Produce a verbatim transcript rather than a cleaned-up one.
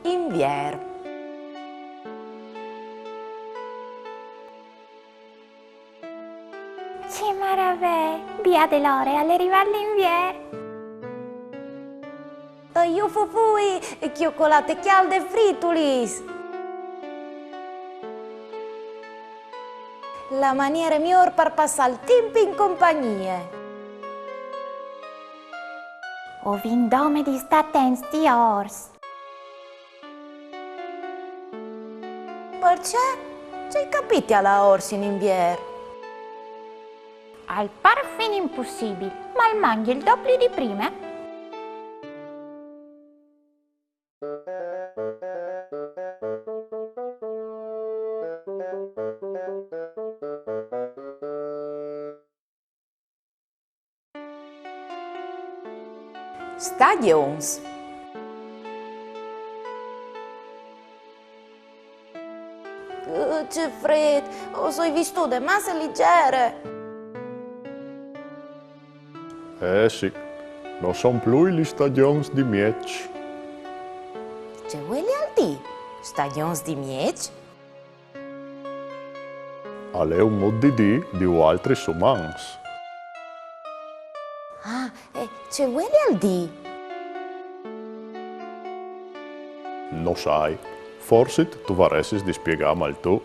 Invier. Ce maravee! Biade l'ore, al è rivât l'invier! Jufufui, cjocolate cjalde e fritulis! La maniere miôr par passâ il timp in compagnie. O vin dome di stâ atents di ors. Parcè? Ce i capitial a ors in invier? Al pâr fin impussibil, ma al mangje il dopli di prime. Stagjons. Uh, ce frêt! O soi vistude masse lizere! Eh sì, no son plui lis stagjons di mieç. Ce vuelial dî? Stagjons di mieç? Al è un mût di dî di voaltris umans. Ah, e ce vuelial dî? No sai, forsit tu varessis di spiegâmal tu.